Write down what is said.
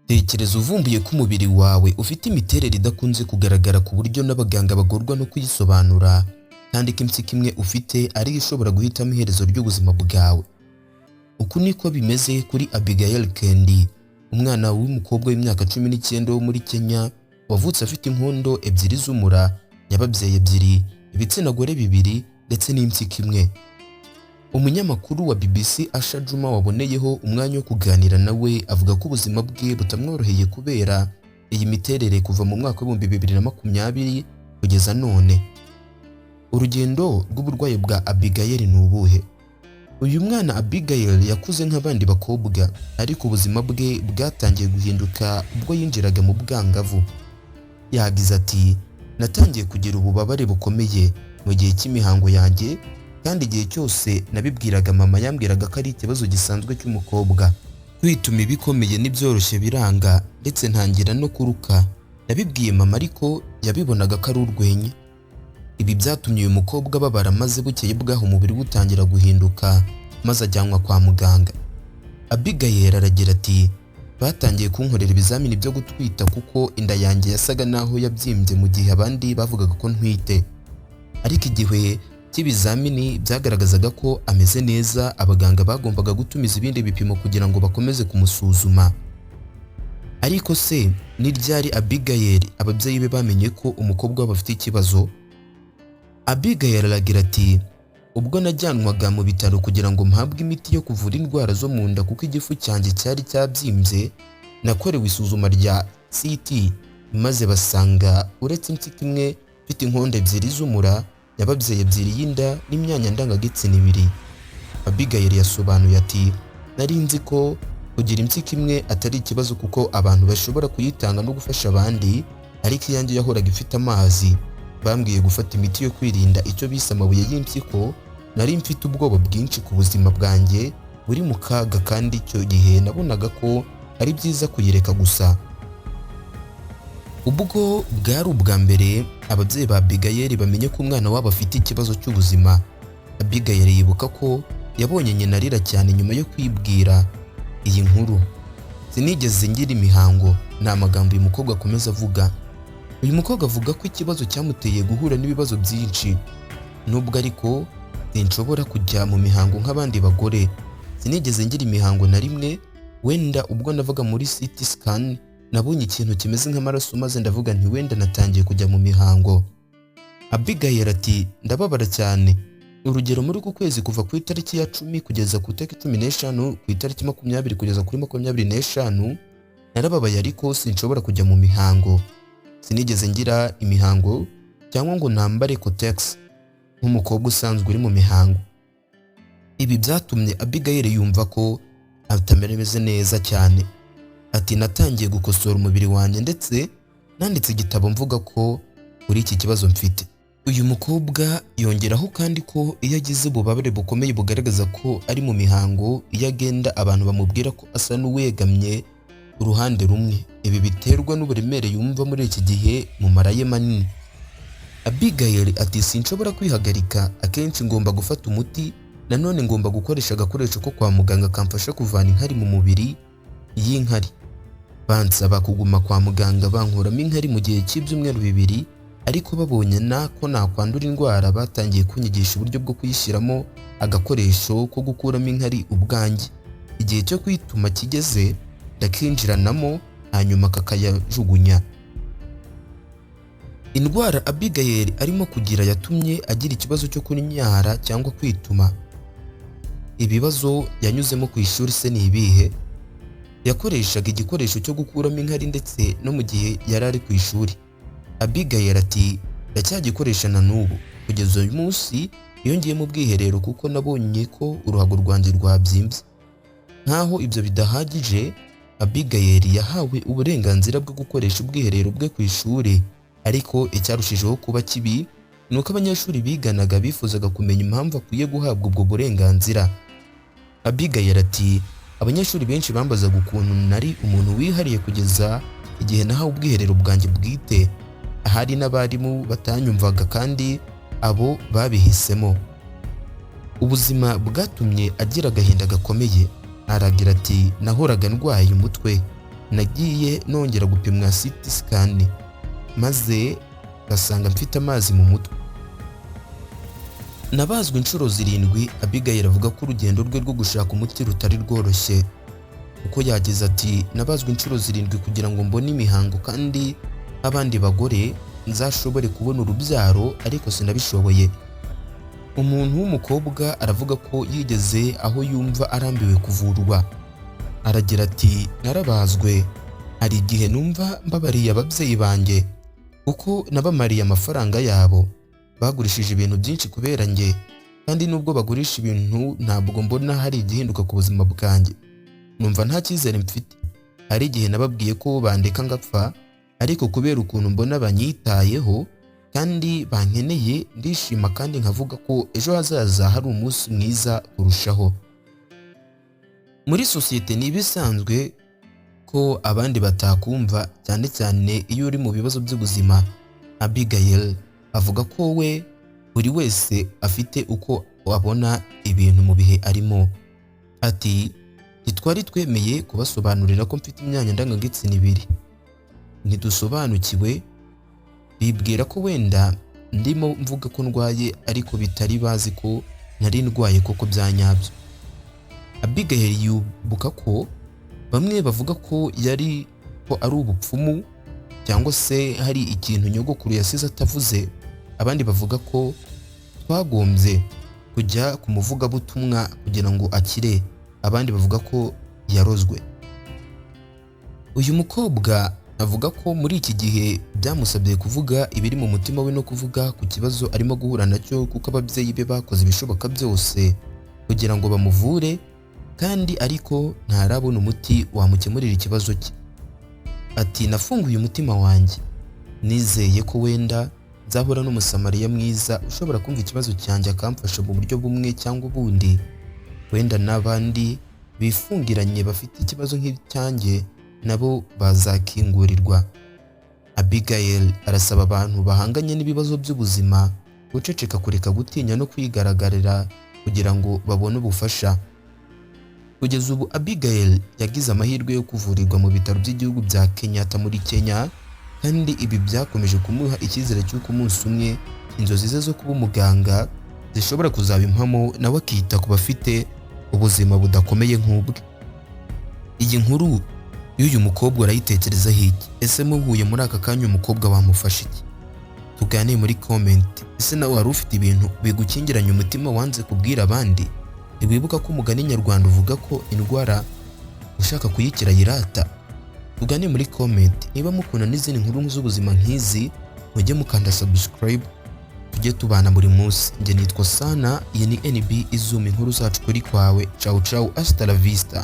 Tekereza uvumbuye ko umubiri wawe ufite imiterere idakunze kugaragara ku buryo n'abaganga bagorwa no kuyisobanura, kandi ko impyiko imwe ufite ariyo ishobora guhitamo iherezo ry'ubuzima bwawe. Uku niko bimeze kuri Abigail Kendi, umwana w'umukobwa w'imyaka 19 wo muri Kenya, wavutse afite inkondo ebyiri z'umura, nyababyeyi ebyiri, ibitsina gore bibiri ndetse n'impyiko imwe. Umunyamakuru wa BBC Asha Juma waboneyeho umwanya wo kuganira nawe avuga ko ubuzima bwe butamworoheye kubera iyi miterere kuva mu mwaka wa 2020 kugeza none. Urugendo rw'uburwayi bwa Abigail ni ubuhe? Uyu mwana Abigail yakuze nk'abandi bakobwa, ariko ubuzima bwe bwatangiye guhinduka ubwo yinjiraga mu bwangavu. Yagize ati: "Natangiye kugira ububabare bukomeye mu gihe cy'imihango yanjye, kandi igihe cyose nabibwiraga mama yambwiraga ko ari ikibazo gisanzwe cy'umukobwa. Kwituma ibikomeye n'ibyoroshye biranga, ndetse ntangira no kuruka. Nabibwiye mama, ariko yabibonaga ko ari urwenya." Ibi byatumye uyu mukobwa ababara, maze bukeye bwaho umubiri we utangira guhinduka, maze ajyanwa kwa muganga. Abigail aragira ati: "Batangiye kunkorera ibizamini byo gutwita kuko inda yanjye yasaga naho yabyimbye mu gihe abandi bavugaga ko ntwite. Ariko igihe cy'ibizamini byagaragazaga ko ameze neza, abaganga bagombaga gutumiza ibindi bipimo kugira ngo bakomeze kumusuzuma." Ariko se ni ryari Abigail ababyeyi be bamenye ko umukobwa wabo afite ikibazo? Abigail aragira ati: "Ubwo najyanwaga mu bitaro kugira ngo mpabwe imiti yo kuvura indwara zo mu nda kuko igifu cyanjye cyari cyabyimbye, nakorewe isuzuma rya CT maze basanga uretse impyiko imwe, mfite inkondo ebyiri z'umura, nyababyeyi ebyiri y'inda n'imyanya ndangagitsina ibiri." Abigail yasobanuye ati: "Nari nzi ko kugira impyiko imwe atari ikibazo kuko abantu bashobora kuyitanga no gufasha abandi, ariko iyanjye yahoraga ifite amazi. Bambwiye gufata imiti yo kwirinda icyo bise amabuye y'impyiko. Nari mfite ubwoba bwinshi ku buzima bwanjye buri mu kaga, kandi icyo gihe nabonaga ko ari byiza kuyireka gusa." Ubwo bwari ubwa mbere ababyeyi ba Abigail bamenye ko umwana wabo afite ikibazo cy'ubuzima. Abigail yibuka ko yabonye nyina arira cyane nyuma yo kwibwira iyi nkuru. "Sinigeze ngira imihango," ni amagambo uyu mukobwa akomeza avuga. Uyu mukobwa avuga ko ikibazo cyamuteye guhura n'ibibazo byinshi. "Nubwo ariko sinshobora kujya mu mihango nk'abandi bagore, sinigeze ngira imihango na rimwe. Wenda ubwo navaga muri CT scan nabonye ikintu kimeze nk'amaraso, maze ndavuga nti wenda natangiye kujya mu mihango." Abigail ati: "Ndababara cyane. Urugero, muri uku kwezi kuva ku itariki ya 10 kugeza ku itariki 15, ku itariki 20 kugeza kuri 25 narababaye, ariko sinshobora kujya mu mihango. Sinigeze ngira imihango cyangwa ngo nambare Kotex nk'umukobwa usanzwe uri mu mihango." Ibi byatumye Abigail yumva ko atameze neza cyane. Ati: "Natangiye gukosora umubiri wanjye, ndetse nanditse igitabo mvuga ko kuri iki kibazo mfite." Uyu mukobwa yongeraho kandi ko iyo agize ububabare bukomeye bugaragaza ko ari mu mihango, iyo agenda abantu bamubwira ko asa n'uwegamye uruhande rumwe. Ibi biterwa n'uburemere yumva muri iki gihe mu mara ye manini. Abigail ati: "Sinshobora kwihagarika, akenshi ngomba gufata umuti. Nanone ngomba gukoresha agakoresho ko kwa muganga kamfasha kuvana inkari mu mubiri y'inkari. Bansaba kuguma kwa muganga bankuramo inkari mu gihe cy'ibyumweru 2, ariko babonye nako nakwandura indwara, batangiye kunyigisha uburyo bwo kuyishyiramo agakoresho ko gukuramo inkari ubwanjye. Igihe cyo kwituma kigeze, ndakinjiranamo hanyuma kakayajugunya." Indwara Abigail arimo kugira yatumye agira ikibazo cyo kunyara cyangwa kwituma. Ibibazo yanyuzemo ku ishuri se ni ibihe? Yakoreshaga igikoresho cyo gukuramo inkari ndetse no mu gihe yari ari ku ishuri. Abigail ati: "Ndacyagikoresha na n'ubu kugeza uyu munsi iyo ngiye mu bwiherero, kuko nabonye ko uruhago rwanjye rwabyimbye." Nkaho ibyo bidahagije, Abigail yahawe uburenganzira bwo gukoresha ubwiherero bwe ku ishuri, ariko icyarushijeho kuba kibi ni uko abanyeshuri biganaga bifuzaga kumenya impamvu akwiye guhabwa ubwo burenganzira. Abigail ati: "Abanyeshuri benshi bambazaga ukuntu nari umuntu wihariye kugeza igihe nahawe ubwiherero bwanjye bwite. Ahari n'abarimu batanyumvaga, kandi abo babihisemo." Ubuzima bwatumye agira agahinda gakomeye. Aragira ati: "Nahoraga ndwaye umutwe, Nagiye nongera gupimwa CT scan, maze basanga mfite amazi mu mutwe. Nabazwe inshuro zirindwi. Abigail avuga ko urugendo rwe rwo gushaka umuti rutari rworoshye, kuko yagize ati: "Nabazwe inshuro zirindwi kugira ngo mbone imihango kandi nk'abandi bagore nzashobore kubona urubyaro, ariko sinabishoboye." Umuntu w'umukobwa aravuga ko yigeze aho yumva arambiwe kuvurwa. Aragira ati: "Narabazwe. Hari igihe numva mbabariye ababyeyi banjye, kuko nabamariye amafaranga yabo. Bagurishije ibintu byinshi kubera njye, kandi nubwo bagurisha ibintu, ntabwo mbona hari igihinduka ku buzima bwanjye. Numva nta cyizere mfite. Hari igihe nababwiye ko bandeka ngapfa, ariko kubera ukuntu mbona banyitayeho kandi bankeneye, ndishima kandi nkavuga ko ejo hazaza hari umunsi mwiza kurushaho." Muri sosiyete ni ibisanzwe ko abandi batakumva, cyane cyane iyo uri mu bibazo by'ubuzima. Abigail avuga ko we buri wese afite uko abona ibintu mu bihe arimo. Ati: "Ntitwari twemeye kubasobanurira ko mfite imyanya ndangagitsina ibiri. Ntidusobanukiwe, bibwira ko wenda ndimo mvuga ko ndwaye, ariko bitari bazi ko nari ndwaye koko bya nyabyo." Abigail yibuka ko bamwe bavuga ko yari ko ari ubupfumu cyangwa se hari ikintu nyogokuru yasize atavuze, abandi bavuga ko twagombye kujya ku muvugabutumwa kugira ngo akire, abandi bavuga ko yarozwe. Uyu mukobwa avuga ko muri iki gihe byamusabye kuvuga ibiri mu mutima we no kuvuga ku kibazo arimo guhura nacyo, kuko ababyeyi be bakoze ibishoboka byose kugira ngo bamuvure kandi ariko ntarabona umuti wamukemurira ikibazo cye. Ati: "Nafunguye umutima wanjye, nizeye ko wenda nzahura n'Umusamariya mwiza ushobora kumva ikibazo cyanjye, akamfasha mu buryo bumwe cyangwa ubundi. Wenda n'abandi bifungiranye bafite ikibazo nk'icyanjye nabo bazakingurirwa." Abigail arasaba abantu bahanganye n'ibibazo by'ubuzima guceceka, kureka gutinya no kwigaragaza kugira ngo babone ubufasha. Kugeza ubu Abigail yagize amahirwe yo kuvurirwa mu bitaro by'igihugu bya Kenyatta muri Kenya, kandi ibi byakomeje kumuha icyizere cy'uko umunsi umwe inzozi ze zo kuba umuganga zishobora kuzaba impamo, nawe akita ku bafite ubuzima budakomeye nk'ubwe. Iyi nkuru y'uyu mukobwa urayitekerezaho iki? Ese muhuye muri aka kanya, umukobwa wamufasha iki? Tuganire muri comment. Ese nawe wari ufite ibintu bigukingiranye umutima wanze kubwira abandi? Ntiwibuka ko umugani nyarwanda uvuga ko indwara ushaka kuyikira yirata? Tugane muri comment. Niba mukunda n'izindi nkuru z'ubuzima nk'izi, mujye mukanda subscribe, tujye tubana buri munsi. Njye nitwa Sana, iyi ni NB Izuma, inkuru zacu kuri kwawe. Ciao ciao, hasta la vista.